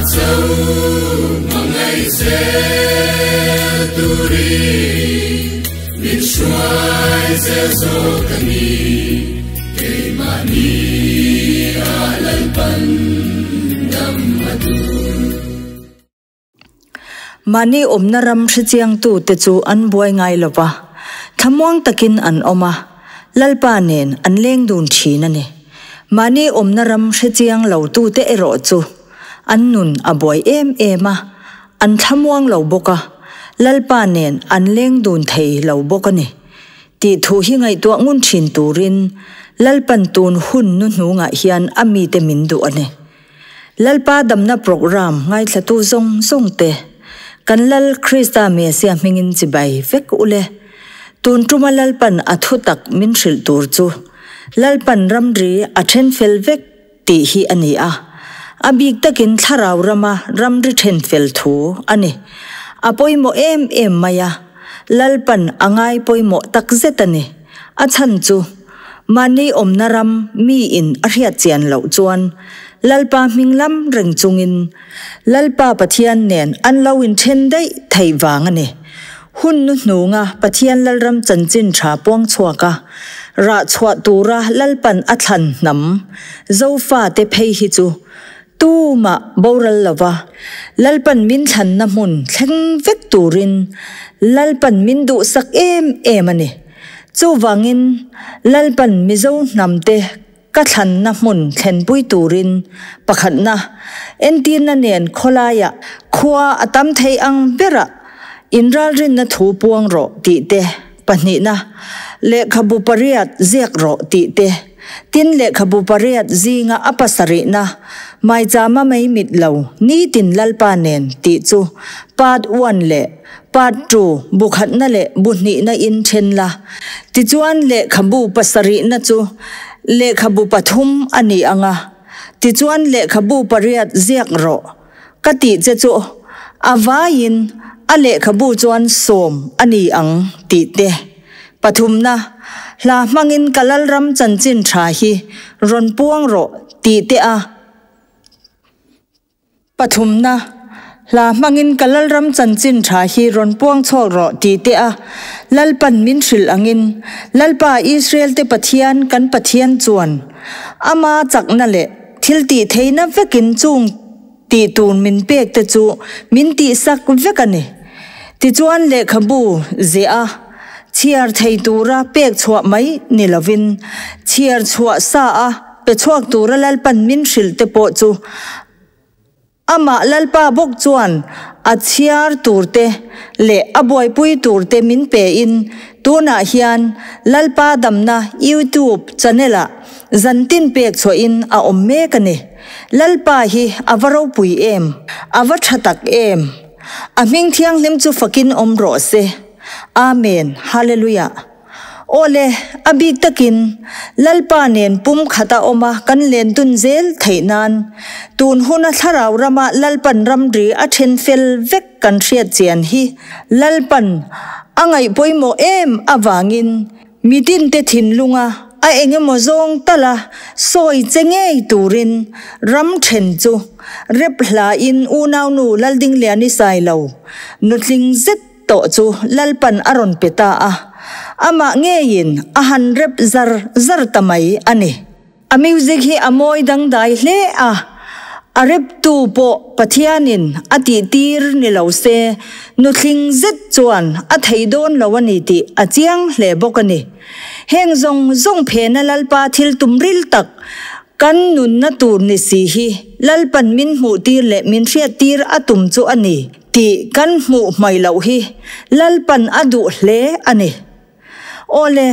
cho hmangaih zel turin min hruai zel zawk a ni, keimahni ah Lalpan dam a duh. Mahni awmna ram hrechiangtute chu an buai ngai lo va, thlamuang takin an awm a, Lalpa nen an leng dun thin a ni. Mahni awmna ram hrechiang lotute erawh chu an nun a buai em em a, an thlamuang lo bawk a, Lalpa nen an leng dun thei lo bawk a ni. Tih thu hi ngaihtuah ngun thin turin Lalpan tun hun nu hnungah hian a mite min duh a ni. Lalpa damna programme ngaithlatu zawng zawng te, kan Lal Krista Mesia hmingin chibai vek u le. Tun tuma Lalpan a thutak min hrilh tur chu Lalpan ramri a then fel vek tih hi a ni a. A bik takin thlarau rama ramri then fel thu a ni. A pawimawh em em mai a, Lalpan a ngai pawimawh takzet a ni. A chhan chu Mahni awmna ram mi in a hriat chian loh chuan Lalpa hming lam reng chungin Lalpa Pathian nen an lo inthen daih theih vang a ni. Hun nu hnunga Pathian Lalram chanchin tha puang chhuak a, rah chhuah tura Lalpan a thlan hnam Zofate phei hi chu tumah boral lova Lalpan min thlanna hmun thleng vek turin Lalpan min duhsak em em a ni. Chuvangin, Lalpan Mizo hnamte ka thlanna hmun thlenpui turin pakhatna entirna nen khawlaiah khua a tam thei ang berah inralrinna thu puang rawh tih te, pahnihna lehkhabu pariat ziak rawh tih te, tin lehkhabu pariat zinga a pasarihna maichama mei mit lo nitin Lalpa nen tih chu part one leh Part two, Bu khatna leh bu hnihna in then la. Tichuan lehkhabu pasarihna chu lehkhabu pathum a ni ang a. Tichuan lehkhabu pariat ziak rawh. Ka tih che chu a vaiin a lehkhabu chuan sawm a ni ang tih te. Pathumna, Hla hmangin ka Lalram chanchin tha hi rawn puang rawh tih te a. Pathumna, Hla hmangin ka Lalram chanchin tha hi rawn puang chhuak rawh tih te a Lalpan min hrilh angin, Lalpa Israel-te Pathian kan Pathian chuan Ama chakna leh thil tih theihna vekin chung tih tur min pek te chu min tihsak vek a ni. Tichuan lehkhabu zeh a chhiar thei tura pek chhuah mai ni lovin chhiar chhuah sa a Pe chhuak tura Lalpan min hrilh te pawh chu amah Lalpa bawk chuan a chhiar tur te leh a buaipui tur te min pe in tunah hian Lalpa damna YouTube channel ah zantin pek chhuah in a awm mek a ni. Lalpa hi a va ropui em! A va tha tak em! A hming thianghlim chu fakin awm rawh se. Amen. Hallelujah. Awle, a bik takin Lalpa nen pum khata awma kan len dun zel theih nan, tun huna thlarau rama Lalpan ramri a then fel vek kan hriat chian hi Lalpan a ngaih pawimawh em avangin midinte thinlunga a engemaw zawng tala sawi che ngei turin ram then chu rep hlain unaunu Laldingliani Sailo nutling zet tawh chu Lalpan a rawn pe ta a, amah ngeiin a han rep zar zar ta mai a ni. A music hi a mawi dangdai hle a, a reptu pawh Pathianin a tihtir ni lo se nutling zet chuan a thei dawn lo a ni tih a chiang hle bawk a ni. Heng zawng zawng phena Lalpa thil tum ril tak kan nunna tur ni si hi Lalpan min hmuhtir leh min hriattir a tum chu a ni. Tih kan hmuh hmai loh hi Lalpan a duh hle a ni. Awle,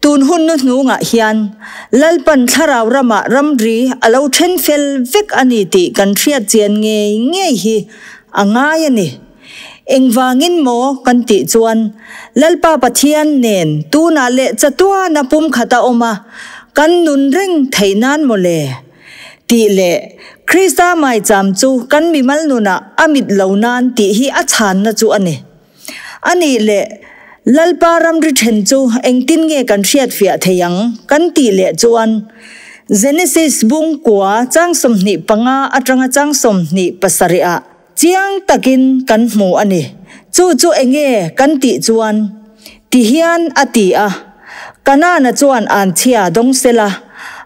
tun hun nu hnungah hian Lalpan thlarau ramah ramri a lo then fel vek a ni tih kan hriat chian ngei ngei hi a ngai a ni. Engvangin maw kan tih chuan Lalpa Pathian nen tunah leh chatuana pumkhat a awm a, kan nun reng theih nan maw le? Tih leh Krista maicham chu kan mimal nunah a mit lo nan tih hi a chhanna chu a ni. A nih leh Lalpa ramri then chu engtin nge kan hriatfiah thei ang kan tih leh chuan Genesis bung kua chang 25 atanga chang 27 ah chiang takin kan hmu a ni. Chu chu enge kan tih chuan tihian a ti a, Kanana chuan an chhia dawng sela,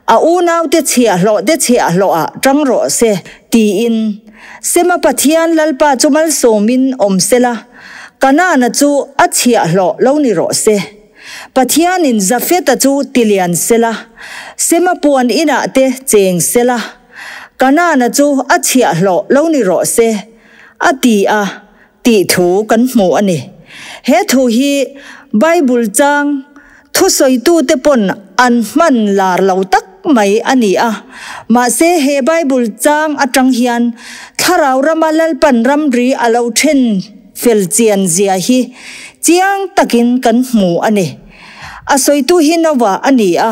a unaute chhiahhlawhte chhiahhlawhah tang rawh se tiin Sema Pathian Lalpa chu malsawmin awm sela, Kanana chu a chhiahhlawh lo ni rawh se. Pathianin Jafeta chu tilian sela, Sema puan inah te cheng sela, Kanana chu a chhiahhlawh lo ni rawh se, a ti a, tih thu kan hmu a ni. He thu hi Bible chang thusawitute pawn an hman lar lo tak mai a ni a. Mahse he Bible chang atang hian Thlarau rama Lalpan ramri a lo then fel chian zia hi chiang takin kan hmu a ni. A sawitu hi Noah a ni a,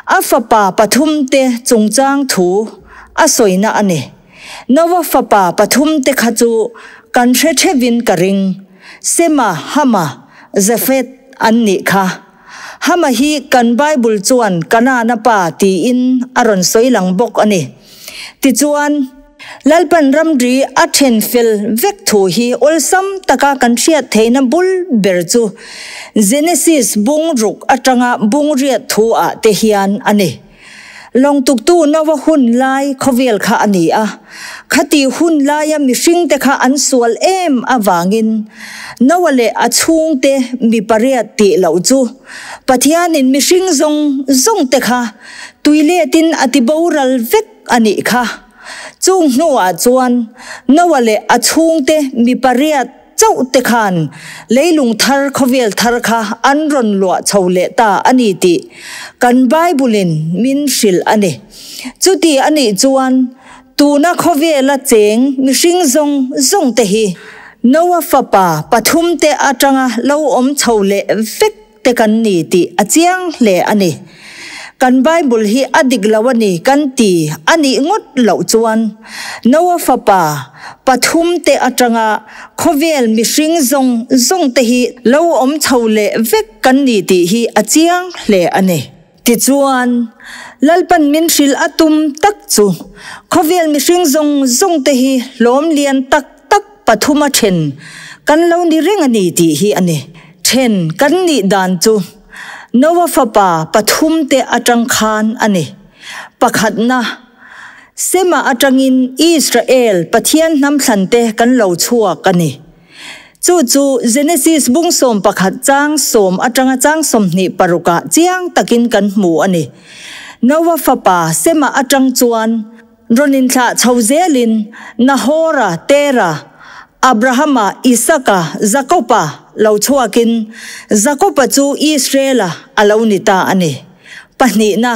a fapa pathumte chungchang thu a sawina a ni. Noah fapa pathumte kha chu kan hre theuhin ka ring, Sema, Hama, Jafeth an nih kha. Hama hi kan Bible chuan Kanaana pa tiin a rawn sawi lang bawk a ni. Tichuan, Lalpan ramri a then fel vek thu hi awlsam taka kan hriat theihna bul ber chu Genesis bung ruk atanga bung riat thu ah te hian a ni. Lawng tuktu Noah hun lai khawvel kha a ni a, khatih hun laia mihringte kha an sual em avangin Noah leh a chhungte mi pariat tih loh chu Pathianin mihring zawng zawngte kha tuiletin a ti boral vek a nih kha. Chung hnuah chuan Noah leh a chhungte mi pariat chauh te khan leilung thar khawvel thar kha an rawn luah chho leh ta a ni tih kan Bible-in min hrilh a ni. Chuti a nih chuan tuna khawvela cheng mihring zawng zawng te hi Noah fapa pathum te atanga lo awm chho leh vek te kan ni tih a chiang hle a ni. Kan Bible hi a dik lo a ni kan ti a nih ngawt loh chuan Noah fapa pathum te atanga khawvel mihring zawng zawng te hi lo awm chho leh vek kan ni tih hi a chiang hle a ni. Tichuan, Lalpan min hrilh a tum tak chu khawvel mihring zawng zawng te hi hlawm lian tak tak pathum a then kan lo ni reng a ni tih hi a ni. Then kan nih dan chu Noah fapa pathumte atang khan a ni. Pakhatna, Sema atangin Israel Pathian hnamthlante kan lo chhuak a ni. Chu chu Genesis bung 11 chang 10 atanga chang 26 ah chiang takin kan hmu a ni. Noah fapa Sema atang chuan Rawn inthlah chho zelin Nahora, Tera, Abrahama, Isaka, Jakopa lo chhuakin Jakopa chu Israela a lo ni ta a ni. Pahnihna,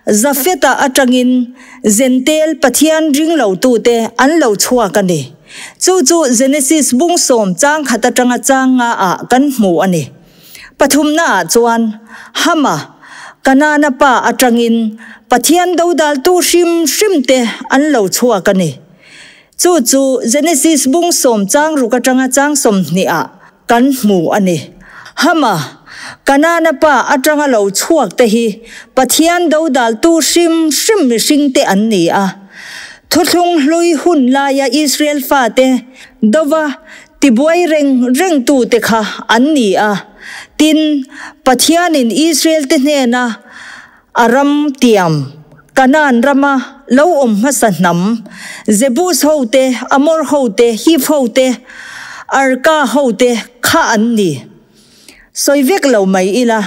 Jafeta atangin Jentail Pathian ring lotute an lo chhuak a ni. Chu chu Genesis bung 10 chang khat atanga chang nga ah kan hmu a ni. Pathumnaah chuan Hama, Kanaana pa atangin Pathian dodaltu hrim hrimte an lo chhuak a ni. Chu chu Genesis bung 10 chang ruk atanga chang 20 ah kan hmu a ni. Hama, Kanaana pa atanga lo chhuak te hi Pathian dodaltu hrim hrim mihringte an ni a. Thuthlung hlui hun laia Israel fate dova Tibuai reng rengtute kha an ni a. Tin, Pathianin Israelte hnena a ram tiam, Kanaan rama lo awm hmasa hnam, Jebus hote, Amor hote, Hiv hote, Arka hote kha an ni. Sawi vek lo mai ila,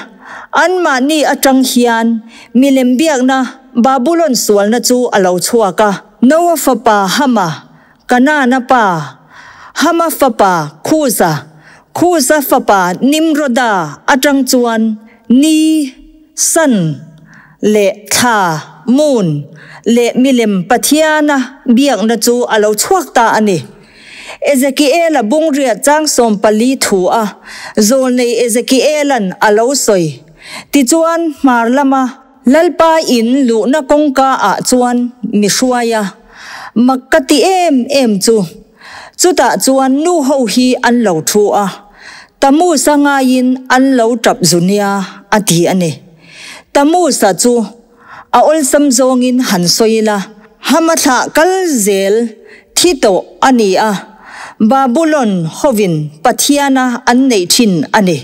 anmahni atang hian milem biakna Babulon sualna chu a lo chhuak a. Noah fapa Hama, Kanaana pa, Hama fapa Khuza, Khuza fapa Nimroda atang chuan Ni, Sun, leh Thla, Moon, leh milem Pathiana biakna chu a lo chhuak ta a ni. Ezekiela bungriat chang 14 thu a zawlnei Ezekiela'n a lo sawi. Tichuan hmar lama Lalpa in luhna kawngka ah chuan mi hruai a, mak ka ti em em chu. Chutah chuan nu ho hi an lo thu a, Tamusa ngaiin an lo tap zu nia a ti a ni. Tamusa chu. A awlsam zawngin han sawi ila, Hama thlah kal zel thi tawh a ni a, Babulon hovin Pathiana an neih thin a ni.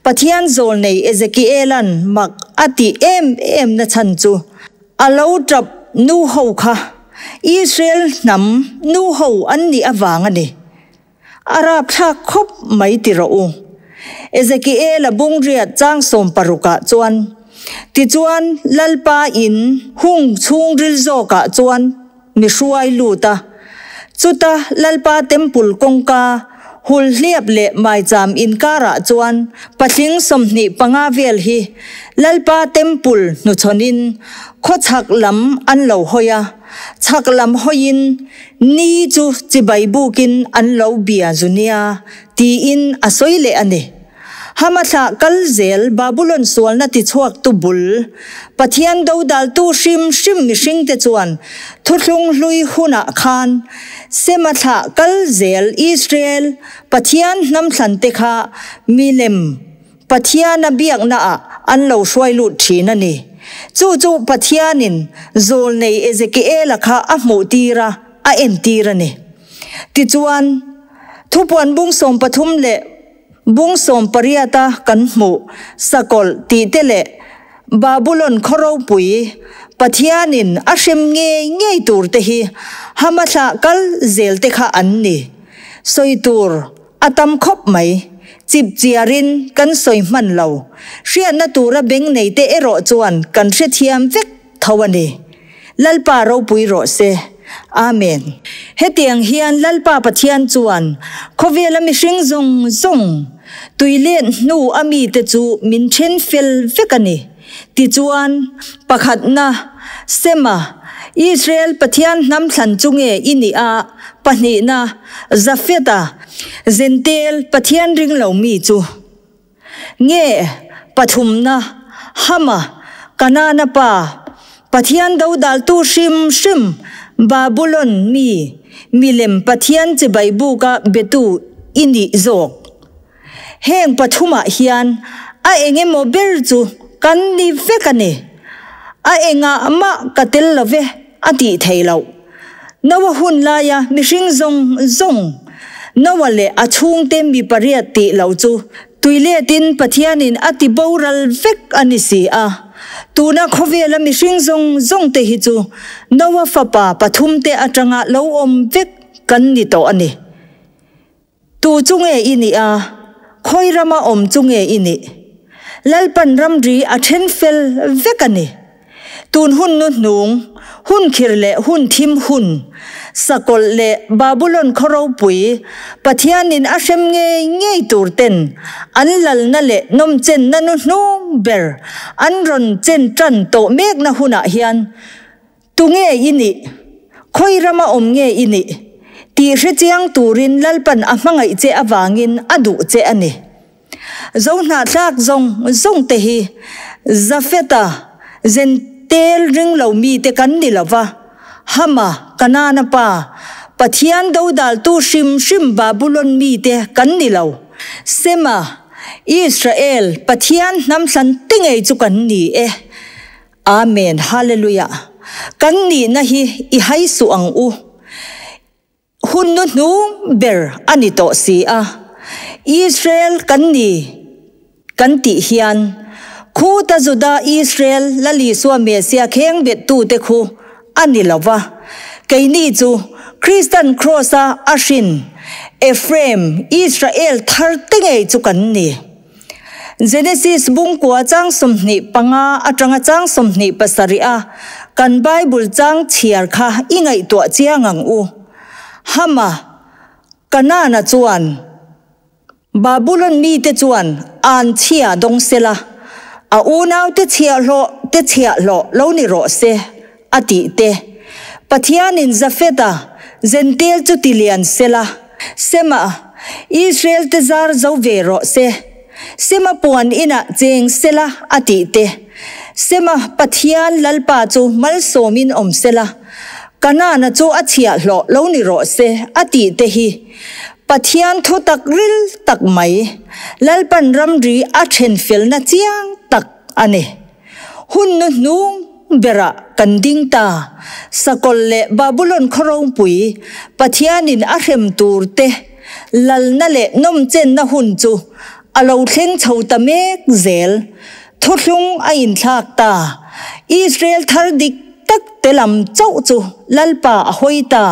Pathian zawlnei Ezekiela'n mak a tih em em na chhan chu a lo tap nu ho kha Israel hnam nu ho an nih avang a ni. A rapthlak khawp mai ti rawh u. Ezekiela bungriat chang sawmparukah chuan, Tichuan, Lalpa in hung chhungril zawkah chuan mi hruai lut a. Chuta Lalpa Temple kawngka hulhliap leh maicham inkarah chuan patling 25 vel hi Lalpa Temple hnuchhawnin khawchhak lam an lo hawi a. Chhak lam hawiin ni chu chibai bukin an lo bia zu nia, tiin a sawi leh a ni. Hamathlah kal zel Babulon sualna tichhuaktu bul, Pathian dodaltu hrim hrim mihringte chuan thuthlung hlui hunah khan Semathlah kal zel Israel Pathian hnamthlante kha milem Pathiana biaknaah an lo hruai lut thin a ni. Chu chu Pathianin zawlnei Ezekiela kha a hmuhtir a, a entir a ni. Tichuan, thupuan bung 13 leh bung 18-a kan hmuh sakawlh tihte leh Babulon khaw ropui Pathianin a hrem ngei ngei turte hi Hamathlah kal zelte kha an ni. Sawi tur A tam khawp mai. Chip chiarin kan sawi hman lo. Hriatna tura beng neite erawh chuan kan hrethiam vek tho a ni. Lalpa ropui rawh se. Amen. Hetiang hian Lalpa Pathian chuan khawvela mihring zawng zawng, tui let hnu a mite chu min then fel vek a ni. Tichuan, pakhatna, Sema, Israel Pathian hnam thlan chu nge i nih a? Pahnihna, Jafeta, Zentel Pathian ring lo mi chu nge? Pathumna, Hama, Kanaana pa, Pathian dodaltu hrim hrim, Babulon mi, milem Pathian chibai buka betu i nih zawk? Heng pathumah hian a eng emaw ber chu kan ni vek a ni. A engah mah ka tel lo ve a tih thei loh. Noa hun laia mihring zawng zawng, Noa leh a chhungte mi pariat tih loh chu tuiletin Pathianin a ti boral vek a ni si a. Tuna khawvela mihring zawng zawngte hi chu Noa fapa pathumte atanga lo awm vek kan ni tawh a ni. Tu chu nge i nih a? Khawi rama awm chu nge i nih? Lalpan ramri a then fel vek a ni. Tun hun nu hnung, hun khir leh hun thim hun, sakawlh leh Babulon khaw ropui, Pathianin a hrem ngei ngei tur ten an lalna leh nawmchenna nu hnung ber an rawn chen tan tawh mekna hunah hian Tu nge i nih? Khawi rama awm nge i nih? Tih hre chiang turin Lalpan a hmangaih che avangin a duh che a ni. Zohnahthlak zawng zawng te hi Jafeta Zentel ring lo mite kan ni lo va, Hama, Kanaana pa, Pathian dodaltu hrim hrim Babulon mite kan ni lo. Sema, Israel, Pathian hnamthlan te ngei chu kan ni e. Amen Hallelujah Kan nihna hi i hai suh ang u. Hun nu hnung ber a ni tawh si a. Israel kan ni kan tih hian khuta Juda Israel Lal Isua Messiah kheng bettute khu a ni lo va. Keini chu Kristan Kraws-a a hrin Ephraim Israel thar te ngei chu kan ni. Genesis bungkua chang 25 atanga chang 27 a kan Bible chang chhiar kha i ngaihtuah chiang ang u. Hama, Kanaana chuan Babulon mite chuan an chhia dawng sela, a unaute chhiahhlawh te chhiahhlawh lo ni rawh se a tih te. Pathianin Jafeta Zentel chu ti lian sela, Sema, Israel te zar zo ve rawh se, Sema puan inah cheng sela a tih te. Sema Pathian Lalpa chu malsawmin awm sela, Kanaana chu a chhiahhlawh lo ni rawh se a tih te hi Pathian thu tak ril tak mai, Lalpan ramri a then felna chiang tak a ni. Hun nu hnung. berah kan ding ta. Sakawlh leh Babulon khaw ropui Pathianin a hrem tur te lalna leh nawmchenna hun chu a lo thleng chho ta mek zel. Thuthlung a inthlak ta. Israel thar dik tak te lam chauh chu Lalpa a hawi ta.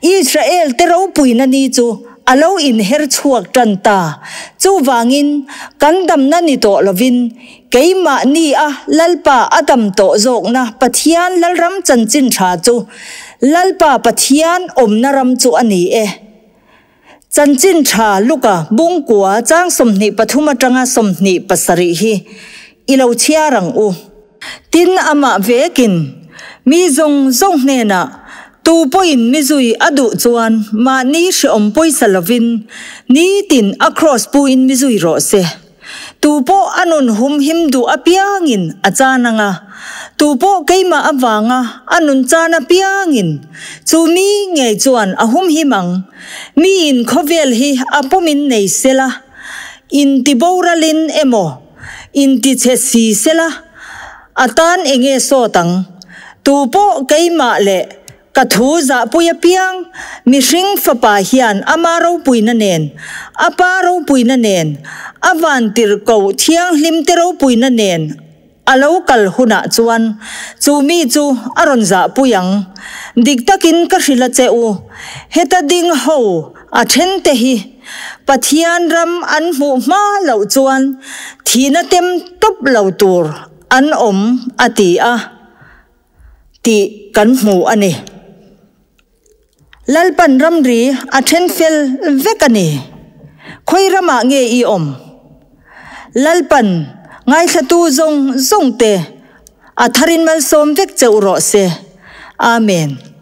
Israel te ropuina ni chu a lo inher chhuak tan ta. Chuvangin kan damna ni tawh lovin keimahni a Lalpa a dam tawh zawkna Pathian Lalram chanchin tha chu Lalpa Pathian awmna ram chu a ni e. Chanchin tha Luka bungkua chang 23 atanga 27 hi i lo chhiar ang u. Tin, amah vekin mi zawng zawng hnenah, Tu pawhin mi zui a duh chuan mahni hrehawm pawisa lovin nitin a kraws puin mi zui rawh se. Tu pawh a nun humhim duh apiangin a chan ang a, tu pawh keimah avanga a nun chan apiangin chu mi ngei chuan a humhim ang. Miin khawvel hi a pawmin nei sela, intiboralin emaw, intichhe si sela, a tan enge sawt ang? Tu pawh keimah leh Ka thu zahpui apiang, mihring fapa hian ama ropuina nen, a pa ropuina nen, a vantirhkoh thianghlimte ropuina nen a lo kal hunah chuan chu mi chu a rawn zahpui ang. Dik takin ka hrilh a che u, heta ding ho a thente hi Pathian ram an hmuh hma loh chuan thihna tem tawp lo tur an awm, a ti a. Tih kan hmu a ni. Lalpan ramri a then fel vek a ni. Khawi ramah nge i awm? Lalpan ngaithlatu zawng zawng te a tharin malsawm vek cheuh rawh se. Amen.